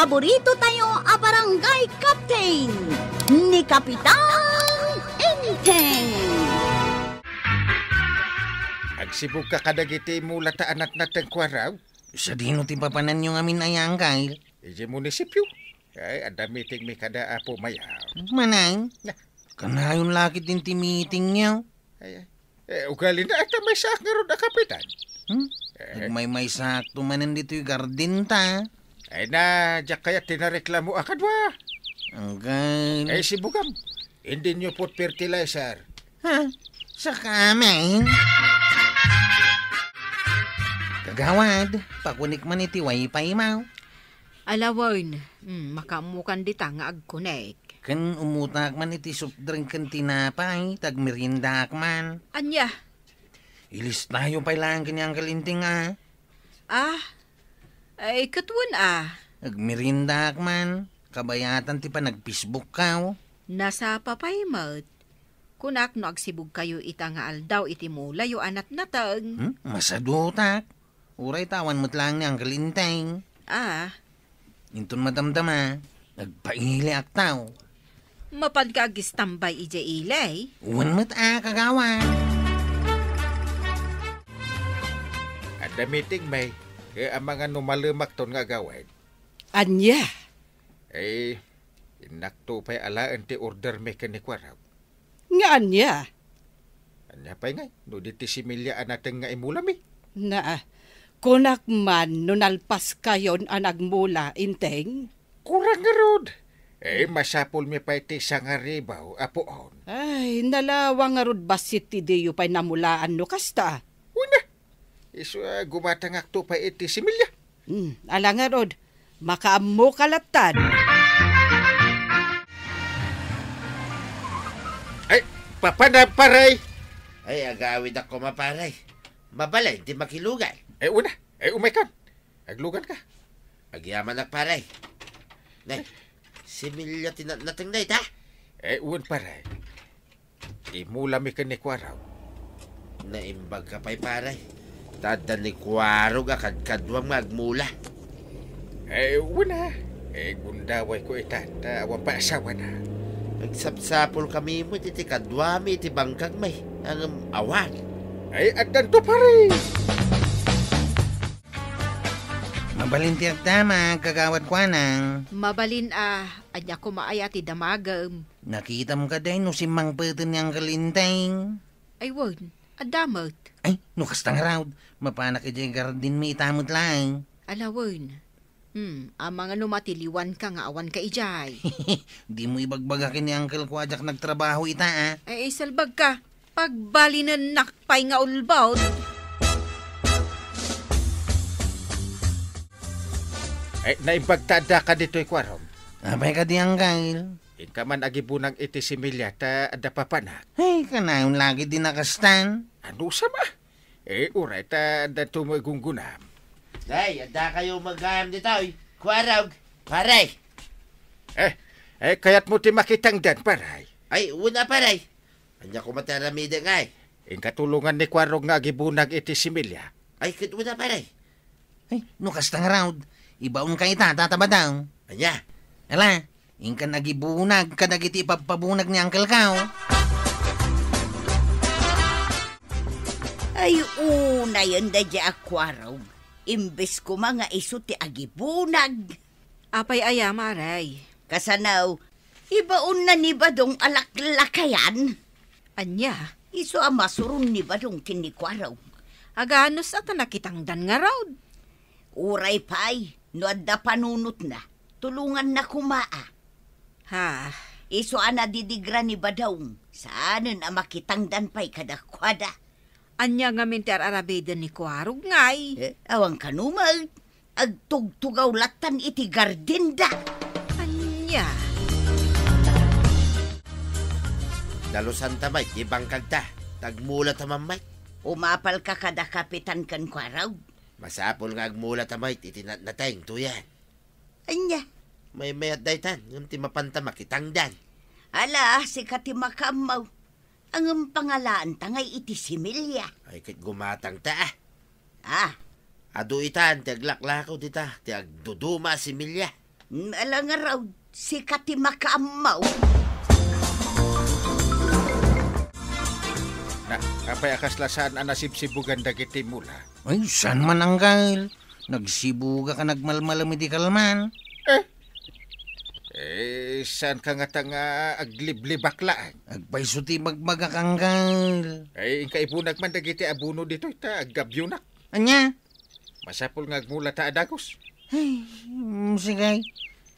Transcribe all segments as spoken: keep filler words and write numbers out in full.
Paborito tayo a barangay captain, ni Kapitan Enteng. Agsibugka kadagiti mula ta anatnateng kuaraw? Sadino ti papananyo ngamin aya, Uncle? Iti munisipyo. Ay, adda meeting mi kada Apo Mayaw. Manang? Na. Kanayon lakit din ti meeting niyo. Ay, ay. Eh, ugali na ata maysaak ngarud a kapitan. Hmm? Eh. Nagmaymaysaakto manen ditoy garden ta. Ay na, diak kayat ti nareklamo a kadua. Anggan. Eh, sibugam. Hindi niyo put fertilizer. Ha? Saka amin? Kagawad, pakunik man iti wifi mo. Alawen, mm, makaammokan dita nga agkunek. Ken umutak man iti soft drink ken tinapay, ta agmeriendaak man. Ania? Ilistayo pay laeng ken ni Uncle Enteng, a. Ah, ay, ket wen, a. Agmeriendaak man, kabayatan ti panag-Facebook kaw. Nasapa pay met. Kunak no agsibugkayo ita nga aldaw iti mulayo a natnateng. Hmm? Masadutak. Uray ta awan met laeng ni Uncle Enteng. Ah. Inton madamdama, agpailiak taw. Mapanka agistambay idiay ili? Wen met a, kagawad. Adda meeting, May. Kaya amangan no malemakton nga agawid. Ania? Eh, innakto pay alaen ti order mi ken ni Kuarag. Nga ania? Ania pay ngay, no di ti similya a nateng nga imulami? Naa, kunak man no nalpaskayon a nagmula, Enteng? Kurang ngarud. Eh, masapulmi pay ti sangaribaw a puon. Ay, nalawa ngarud bassit ti diyo pay namulaan no kasta. Wen a, isu a gumatangakto pay iti similya. Hmm, ala ngarud, makaammoka lattan. Ay, papanam, pare! Ay, agawidak koma, pare. Mabalin ti makilugan. Ay, wen a. Ay, umaykan. Agluganka. Agyamanak, pare. Nay, similya ti na-, nateng dayta? Ay, wen, pare. Imulami ken ni Kuarog. Naimbagka pay, pare. Ta adda ni Kuarog a kadkaduam nga agmula. Eh, wen a. Eh, gundawayko ita, ta awan pay asawana. Agsapsapulkami met iti kaduami iti bangkagmi, ngem awan. Ay, addanto, pare! Mabalin ti agdamag, kagawad Kuanang. Mabalin a, ania koma aya ti damagem? Nakitam kadi no simmangpeten ni Uncle Enteng? Ay wen, adda met. Ay, no kasta ngarud, mapanak idiay gardenmi ita met laeng. Ala wen. Hmm, amangan no matiliwanka nga awanka idiay. Dimo ibagbaga ken ni Uncle ko a diak nagtrabaho ita, a. Ay, ay, salbagka. Pagbalinennak pay nga ulbod. Ay, naimbag ta addaka ditoy, Kuarog. Apay kadi, Uncle? Inka man agibunag iti similya ta adda papanak. Ay, kanayon lagi di nakastan. Ano sama? Eh, uray ta adda tumo igungunam. Day, addakayo maggayam ditoy. Kuarog, pare. Eh, eh, kayatmo ti makitangdan, pare? Ay, wen a, pare. Ania koma ti aramidek ngay? Inka tulongan ni Kuarog nga agibunag iti similya. Ay, ket wen a, pare. Ay, no kasta ngarud, ibaonka ita, Tata Badong. Ania? Ala, inkan agibunag kadagiti ipabpabunag ni Uncle Kao. Ay, unayen daydiay a Kuarog. Imbes koma nga isu ti agibunag. Apay aya, Mare? Kasano, ibaonna ni Badong a laklakayan. Ania? Isu a masuron ni Badong ken ni Kuarog. Aganus a ta nakitangdan ngarud. Uray pay, no adda panunotna, tulonganna koma a. Ha? Isu a nadidigra ni Badong, saanen a makitangdan pay kadakuada. Ania ngamin ti ar-aramiden ni Kuarog ngay? Eh, awan kano met. Agtugtugaw lattan iti gardenda. Ania? Dalusanta met ti bangkagta, ta agmulata man met. Umapalka kada kapitan ken Kuarog. Masapul nga agmulata met iti natnateng tuyen. Ania? Maymayat daytan, ngem ti mapanta makitangdan. Ala, sika ti makaammo. Ngem pangalaanta ngay iti similya. Ay, ket gumatangta, a. Ah. Adu itan ti aglaklako dita, ti agduduma a similya. Ala ngarud, sika ti makaammo. Na, apay a kasla saan a nasibsibugan dagiti mula? Ay, saan man, Angkel. Nagsibugak a nagmalmalem idi kalman. Eh? Eh, saanka ngata nga agliblibak laeng? Agpayso ti ibagbagak, Angkel. Ay, inka ibunag man dagiti abono ditoy ta aggabyunak. Ania? Masapul nga agmulata a dagus. Ay, mm, sige.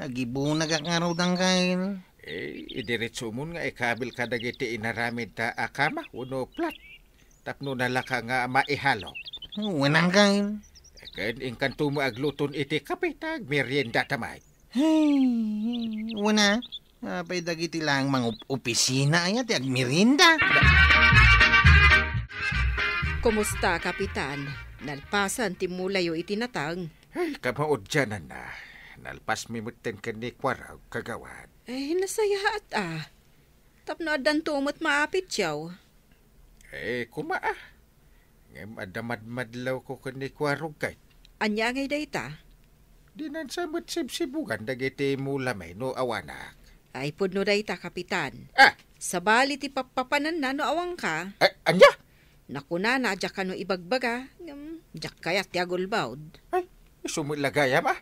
Agibunagak ngarud, Angkel. Eh, idiretsomon nga ikabilka dagiti inaramidta a kama wenno plat tapno nalaka nga maihalo. Wen, Angkel. Ken inkanto met agluton iti kape ta agmeriendata met. Ay, wen a. Apay dagiti laeng mangopisina aya ti agmerienda? Kumusta, Kapitan? Nalpasan ti mulayo iti nateng? Ay, kamaudiananna. Nalpasmi metten ken ni Kuarog, kagawad. Ay, nasayaat a. Tapno addanto met maapityo. Eh, koma a. Ngem adda madmadlawko ken ni Kuarog kay. Ania ngay dayta? Dinan sa met sibsibugan dagiti mulami no awanak. Ay, pudno dayta, Kapitan. Ah! Sabali ti pappapananna no awanka. Ay, ania? Nakunana a diak kano ibagbaga, ngem diak kayat ti agulbod. Ay, isu met la gayam a.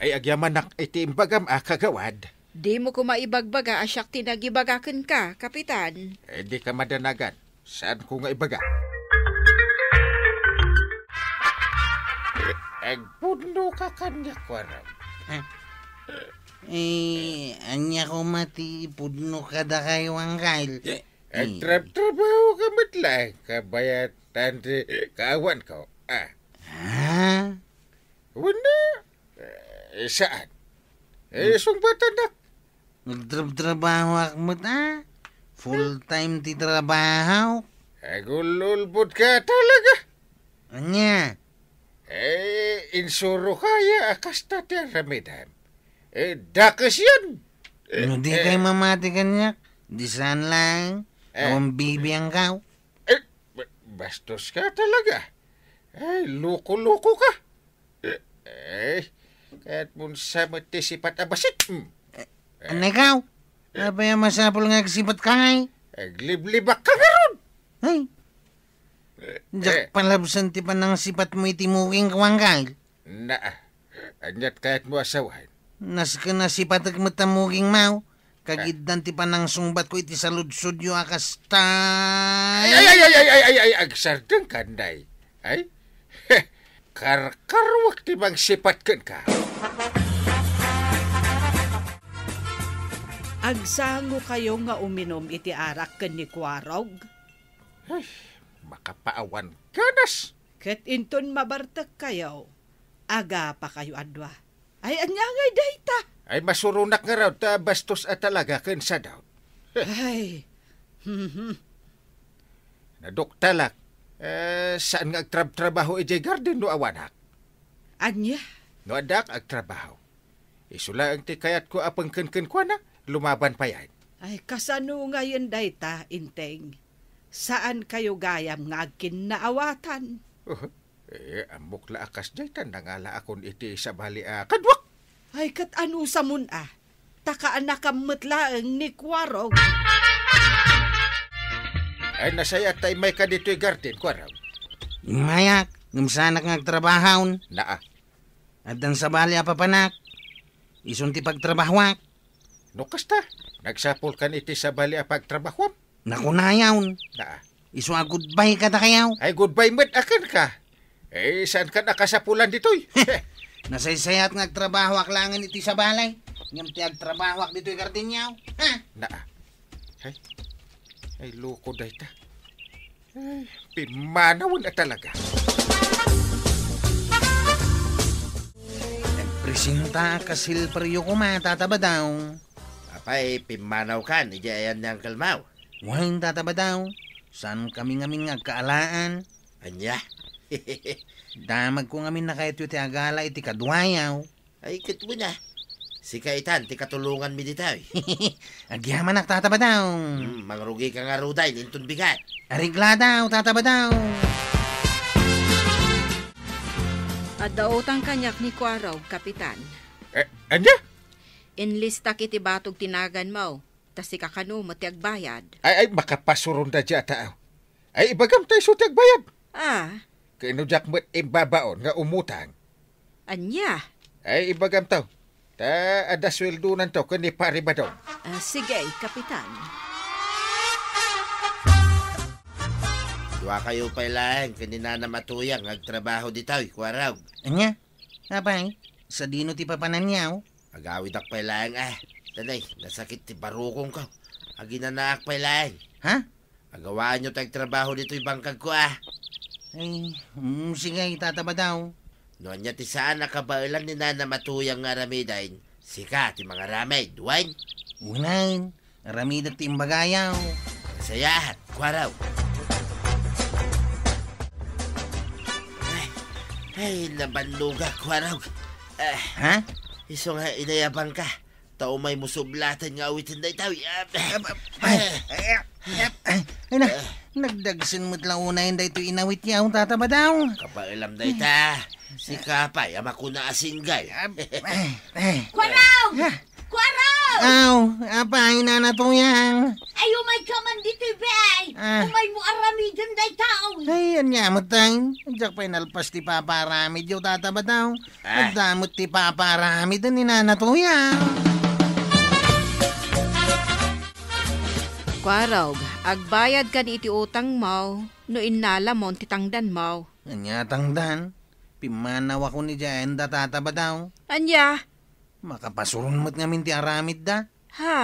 Ay, agyamanak iti imbagam a, kagawad. Dimo koma ibagbaga a siak ti nagibaga kenka, Kapitan. Eh, dika madanagan. Saanko nga ibaga? Eh, agpudno ka kaniak, Kuarog. Eh, ania koma ti pudno kadakayo, Angkel? Eh, agtrabtrabaho ka met laeng, kabayatan ti kaawanko. Ah. Ha? Wenno, eh, saan? Eh, hmm, sungbatanak. Nagtrabtrabahoak met a. Full time ti trabaho. Agul-ulbod ka talaga. Ania? Eh, insuro kaya a kasta ti aramidem. Eh, dakes yan. Eh, no di eh, kay mamati kaniak, di saan lang. Eh. Awan bibiangkaw. Eh, ba-, bastos ka talaga. Ay, loko-loko ka. Eh, kayat mon sa met ti sipat a bassit? Hmm. Eh, ania ikaw? Apay a masapul nga agsipat ka ngay? Agliblibak ka ngarud. Ay. Eh, diak eh, palabsan ti panangsipat mo iti muging ko, Angkel. Naa. Aniat kayat mo a sawen? Nasken a sipatek met ta muging mo. Kagiddan ti panangsungbatko iti saludsodyo a kasta. Ay, ay, ay, agsardengka, Nay. Ay, karkarwak ti mangsipat kenka. Agsangokayo nga uminum iti arak ken ni Kuarog? Ay, makapaawan ganas. Ket inton mabartekkayo, agapakayo a dua. Ay, ania ngay dayta? Ay, masuronak ngarud ta bastos a talaga ken sadut. Ay. Mhm. Naduktalak. Eh, saan nga agtrabtrabaho idiay garden no awanak? Ania? No addak agtrabaho. Isu laeng ti kayatko a pengken kenkuana, lumaban payen. Ay, kasano ngayen dayta, Inteng? Saankayo gayam nga agkinnaawatan? Uh, Eh, ammok la a kasdiay ta nangalaakon iti sabali a kaduak. Ay, ket anusamon a? Ta kaanakam met laeng ni Kuarog. Ay, nasayaat ta immayka ditoy garden, Kuarog. Immayak, ngem saanak nga agtrabahon. Naa. Addan sabali a papanak. Isun ti pagtrabahoak. No kasta, nagsapulkan iti sabali a pagtrabahoam. Nakunayon. Naa. Isu a goodbye kadakayo. Ay, goodbye met a kenka. Eh, saankan a kasapulan ditoy? Nasaysayaat nga agtrabahoak laengen iti sabali. Ngem ti agtrabahoak ditoy gardenyo. Ha? Naa. Ay, ay, loko dayta. Ay, pimmanawen a talaga. Nagpresenta a kasilperyo koma, Tata Badaw. Apay, pimmanawkan idiay ayan ni Uncle Mau? Wen, Tata Badaw, saankami ngamin nga agkaalaan. Ania? Damagko ngamin a kayatyo ti agala iti kaduayo. Ay, ket wen a. Sika itan ti katulonganmi ditoy. Agyamanak, Tata Badaw. Hmm, mangrugika ngaruden inton bigat. Aregladaw, Tata Badaw. Adda utang kaniak ni Kuarog, Kapitan. Eh, ania? Inlistak iti batog ti naganmo, ta sika kano met ti agbayad. Ay, ay, makapasuron daydiay a tao. Ay, ibagam ta isu ti agbayad. Ah. Ket no diak met imbabaon nga umutang. Ania? Ay, ibagam to. Ta adda sueldonanto ken ni Pari Badong. Ah, sige, Kapitan. Duakayo pay laeng ken ni Nanam a Tuyang nga agtrabaho ditoy, Kuarog. Ania? Apay, sadino ti papananyaw? Agawidak pay laeng, a. Tanay, nasakit ti barukongko. Aginanaak pay laeng. Ha? Agawaanyo ti agtrabaho ditoy bangkagko, a. Ay, mm, sige, Tata Badaw. No ania ti saan a kabaelan ni Nanam a Tuyang nga aramiden, sika ti mangaramid, wen? Unayen, aramidek ti imbagayo. Nasayaat, Kuarog. Ay, ay, nabannogak, Kuarog. Ah, ha? Isu nga inayabangka. Ta umaymo sublaten nga awiten daytoy. Ah, ah, ah, ah, ah, ay na, nagdagsen met la unayen daytoy inawityo, Tata Badaw. Kabaelam dayta. Sika pay a makuna a single. Ah, ah, ah. Kuarog! Ah. Kuarog! Aw, apay, Nana Tuyang? Ay, umayka man ditoy, bay. Ah. Umaymo aramiden dayta. Ay, ania met, tay? Diak pay nalpas ti papaaramidyo, Tata Badaw. Ah. Adda met ti papaaramiden ni Nana Tuyang. Kuarog, agbayadkan iti utangmo no innalamon ti tangdanmo. Ania tangdan? Pimmanawakon idiay ayan da, Tata Badaw. Ania? Makapasuron met ngamin ti aramidda. Ha?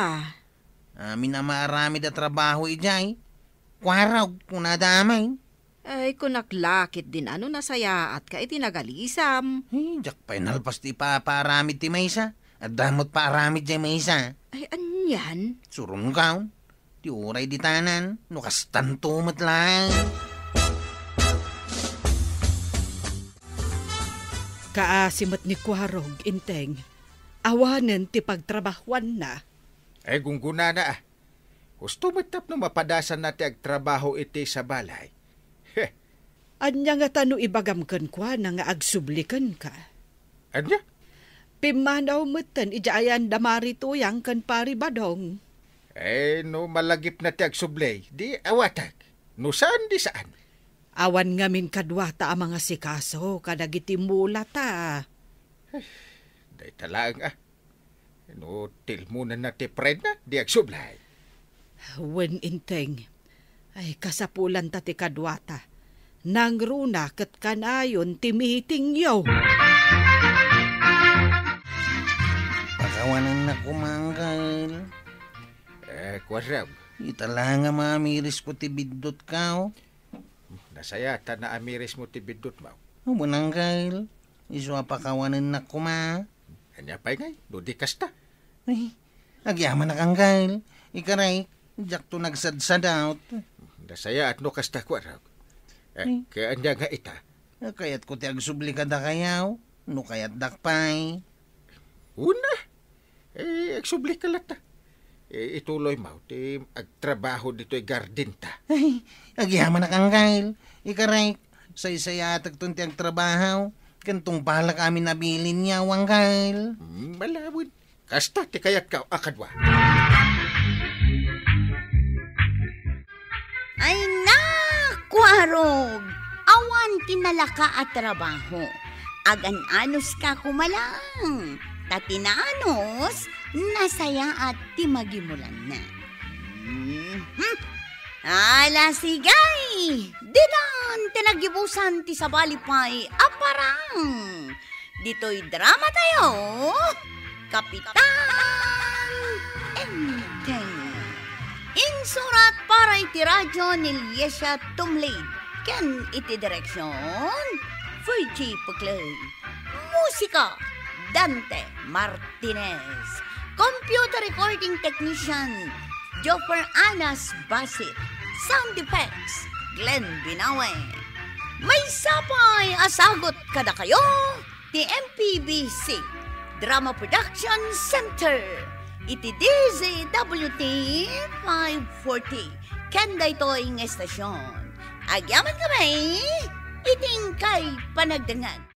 Amin a maaramid a trabaho idiay. Kuarog, kunada amin. Ay, kunak la ketdin a no nasayaatka iti nagalisam. Ay, diak pay nalpas ti ipapaaramid ti maysa. Adda met paaramid diay maysa. Ay, anian? Suronkaw. Ti uray ditanan, no kastanto met laeng. Kaasi met ni Kuarog, Inteng. Awanen ti pagtrabahuanna. Ay, gunggonana, a. Husto met tapno mapadasanna ti agtrabaho iti sabali. Heh. Ania ngata no ibagam kenkuana nga agsubli kenka? Ania? Pimmanaw metten idiay ayan da Mari Tuyang ken Pari Badong. Eh, no malagipna ti agsubli, di awatek. No saan, di saan. Awan ngamin kaduata a mangasikaso kadagiti mulata. Eh, dayta laeng, a. No tilmonanna ti friendna, di agsubli. Wen, Inteng. Ay, kasapulanta ti kaduata. Nangruna ket kanayon ti meetingyo. Pakawanennak koma, Uncle. Eh, Kuarog. Ita la nga maamirismo ti biddutko. Nasayaat ta naamirismo ti biddutmo. Wen, Uncle. Isu a pakawanennak koma. Ania pay ngay, no di kasta? Ay, agyamanak, Uncle. Ikarek, diakto nagsadsadot. Nasayaat no kasta, Kuarog. Eh, ay. Kaya ania nga ita? Kayatko ti agsubli kadakayo, no kayatdak pay. Una, eh, agsubli ka latta. Eh, ituloymo ti agtrabaho ditoy gardenta. Ay, agyamanak, Uncle. Ikarek, saysayaatekton ti agtrabaho. Ken tungpalak amin a bilinyo, Uncle. Hmm, malawen. Kasta ti kayatko a kadua. Ay, naku, Arog! Awan ti nalaka a trabaho. Agan-anuska koma lang. Ta ti naanus, nasayaat ti magimulanna. Mhm. Ala, sige! Ditan ti naggibusan ti sabali pay a parang. Ditoy dramatayo, Kapitan Enteng. Insurat para iti radyo ni Liesia Tumlid ken iti direksion, Fergie Puclay. Musika, Dante Martinez. Computer recording technician, Joffer Anas Basit. Sound effects, Glenn Binawe. Maysa pay a sagut kadakayo ti M P B C Drama Production Center iti D Z W T five forty ken daytoy nga estasyon. Agyamankami iti inkay panagdengngeg.